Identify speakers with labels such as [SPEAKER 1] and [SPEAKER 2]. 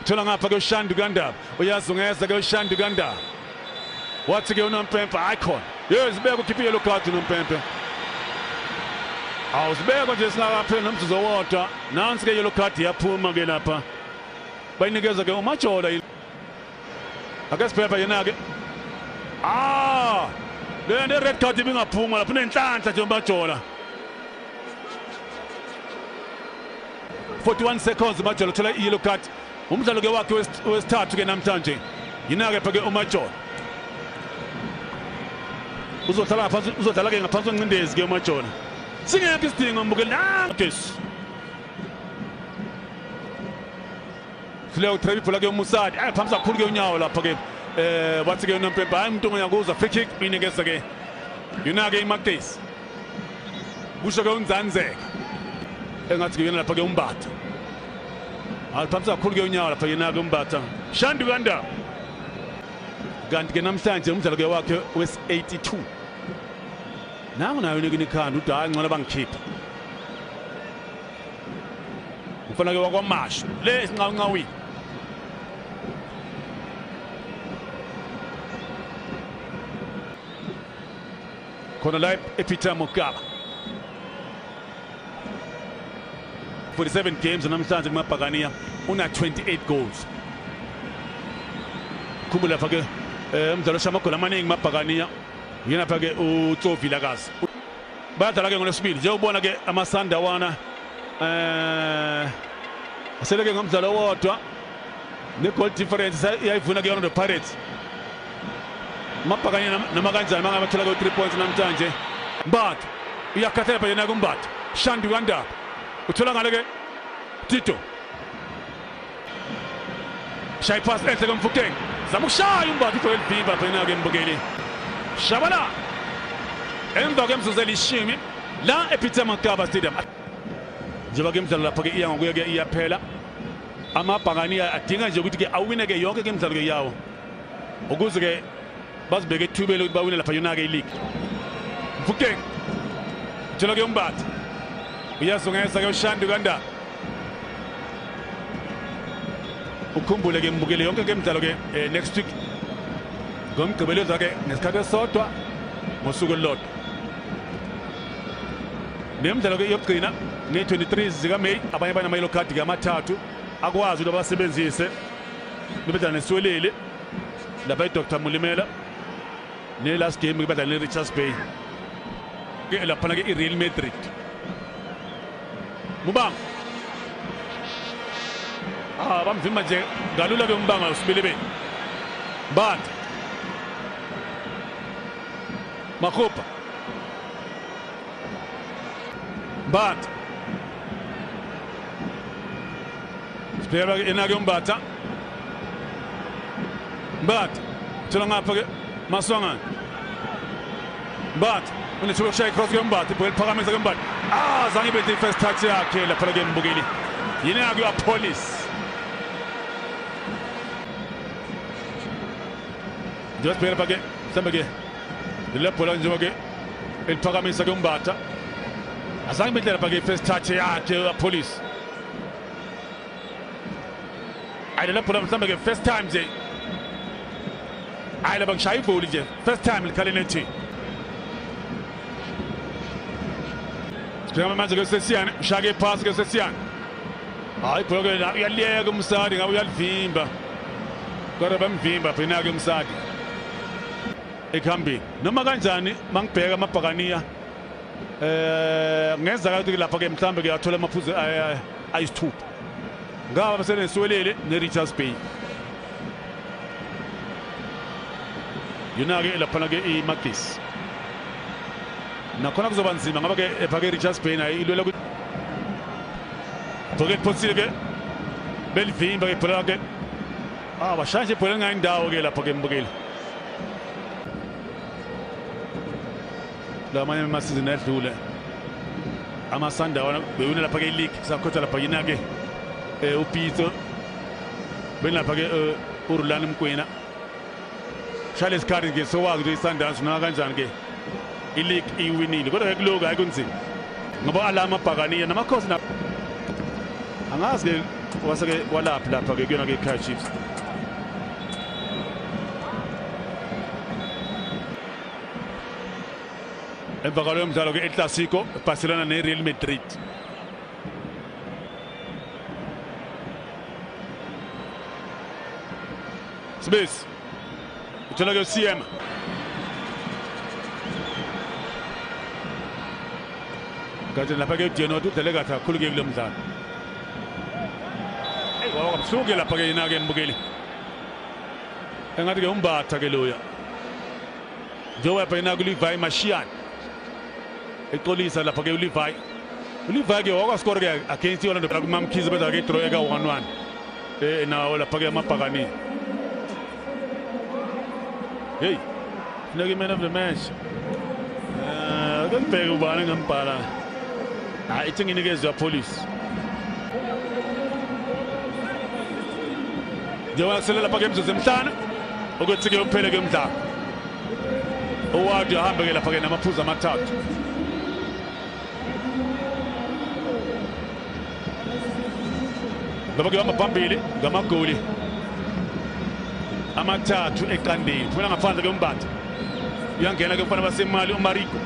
[SPEAKER 1] Thola ngapha ke uShandu kaNdaba. Uyazungeza ke uShandu kaNdaba. Wathi ke uNompempe hayi khona. Yezibeka ukhiphe yellow card uNompempe. Awuzibeka nje singakapheli nomzuzu owodwa. Nansi ke yellow card yaphuma ke lapha. Bayinikeza ke uMajola. Ake siphepha yena ke. Ah! Le red card ibingaphuma lapha unenhlanhla nje uMajola. 41 seconds uMajola uthola i-yellow card. Umdlalo ke wakhe wesithathu ke namhlanje. Yina ke uMajola. Uzodlala phansi, uzodlala ke ngaphansi kwencindezi ke uMajola. Singekho isidingo mbukeli nanges. Hlelo Trevi ibhola ke uMusadi. Ay phambi kakhulu ke unyawo lapha ke. Wathi ke uNompempe hayi umuntu ongakuza free kick inikeza ke. Yina ke iMagesi. Kusho ke uNzanzeka. Engathi ke yena lapha ke uMbatha. Aliphambi kakhulu ke unyawo lapha yena ke uMbatha. Shandu kaNdaba. Kanti ke namhlanje umdlalo ke wakhe wes-82. Nangu nayo unikini ikhanda uthi hayi ngcono bangikhipha. Umfana ke wakwaMashu le sinqawunqawini. Khona la ePeter Mokaba. 47 games namhlanje kumaBhakaniya una 28 goals. Khumbula lapha ke umdlalo osha amagoli amaningi kumaBhakaniya. Yena lapha ke uTso Vilakazi. Bayadlala ke ngolwesibili nje ubona ke amaSandawana aseleke ngomdlalo owodwa ne goal difference iyayivuna ke Orlando Pirates. Mabhakaniya noma kanjani mangabe bathola ke 3 points namhlanje. Mbatha uyakhathela yena kuMbatha. Shandu kaNdaba. Uthola ngale ke Tito. Shaya pass enhle koMfukeng. Zama ukushaya uMbatha ibhola elivimba phela ke mbukeli. Shabala. Emva kwemizuzu elishumi la ePeter Mokaba Stadium. Njengoba ke imidlalo lapha ke iya ngokuya ke iyaphela. AmaBhakaniya adinga nje ukuthi ke awine ke yonke ke imidlalo ke yawo. Ukuze ke bazibeke ethubeni ukuthi bawine lapha yona ke ileague. Mfukeng. Uthola ke uMbatha. Uyazungeza ke uShandu kaNdaba. Ukhumbule ke mbukele yonke ke imidlalo ke next week. Ngomgqibelo ke ngesikhathi esodwa ngosuku olulodwa. Nemidlalo ke yokugcina nge-23 zikaMay abanye banama yellow card ke amathathu akwazi ukuthi basebenzise bebedlala neSwelele lapha iDr Mulimela ne last game bebedlala neRichards Bay ke lapha ke iReal Madrid. Mubanga bamvimba nje ngalula ke uMbanga uSibelebele. Mbatha Makhupa Mbatha sibheka ena ke uMbatha. Mbatha thola ngapha ke Maswanganyi. Mbatha unethuba lokushaya cross ke uMbatha ibhola liphakamisa ke uMbatha. Zange ibe first touch yakhe lapha ke mbukeli. Yena ke uAppollis. Njengoba sibheka ke mhlambe ke le bhola njengoba ke eliphakamisa ke uMbatha. Azange ibe lapha ke first touch yakhe uAppollis. Ayi le bhola mhlambe ke first time nje. Ayi lapha ngishaya ibholi nje first time likhale nethi. Sibheka manje ke Sesiyane ushake iphasi ke Sesiyane. Hayi ibhola ke uyaliyeka uMsadi ngabe uyalivimba. Kodwa bamvimba phina ke uMsadi. Ekuhambeni noma kanjani mangibheka amaBhakaniya ngenzeka ukuthi lapha ke mhlambe ke athola amaphuzu ayisithupha. Ngaba baseneSwelele neRichards Bay. Yona ke lapha ke iMagesi. Nakhona kuzoba nzima ngoba ke epha ke Richards Bay nayo ilwela ukuthi Bhoke liphosile ke belivimba ke ibhola ke. Bashaya nje ibhola ngayindawo ke lapha ke mbukeli. Lamanye amasizini edlule amaSandawana bewina lapha ke ileague sakhotha lapha yina ke uPitso benapha ke uRulani Mkwena. Shale isikhathi ke sowazi ukuthi iSundowns noma kanjani ke ileague iwinile kodwa ke kuloku hayi kunzima ngoba ala amaBhakaniya namakhosi angazi ke Waseke walaphi lapha ke kuyona ke Kaizer Chiefs. Emva kwaloyo mdlalo ke El Clasico, Barcelona ne-Real Madrid. Smith uthola ke CM. Kanti lapha ke uDienot udlale kahle kakhulu ke kulo mdlalo. Hey, wababuhlungu lapha ke yena ke mbukeli. Engathi ke umbatha ke loya. Njengoba lapha yena kuLevi Mashiane. Exolisa lapha ke uLevi. uLevi ke wakascore ke against iOrlando kuMamkhize beza ke draw eka 1-1. Nawo lapha ke amabhakani. Hey, funeka man of the match. Akubheke ubani ngambhala. Hayi ithi nginikezwe police. Njengoba kusele lapha ke imizuzu emihlanu ukuthi ke uphele ke umdlalo. Owadi ahambe ke lapha ke namaphuzu amathathu. Ngoba ke phambili ngamagoli amathathu eqandeni. Phumela ngaphandle ke uMbatha. Uyangena ke umfana basemali uMariko.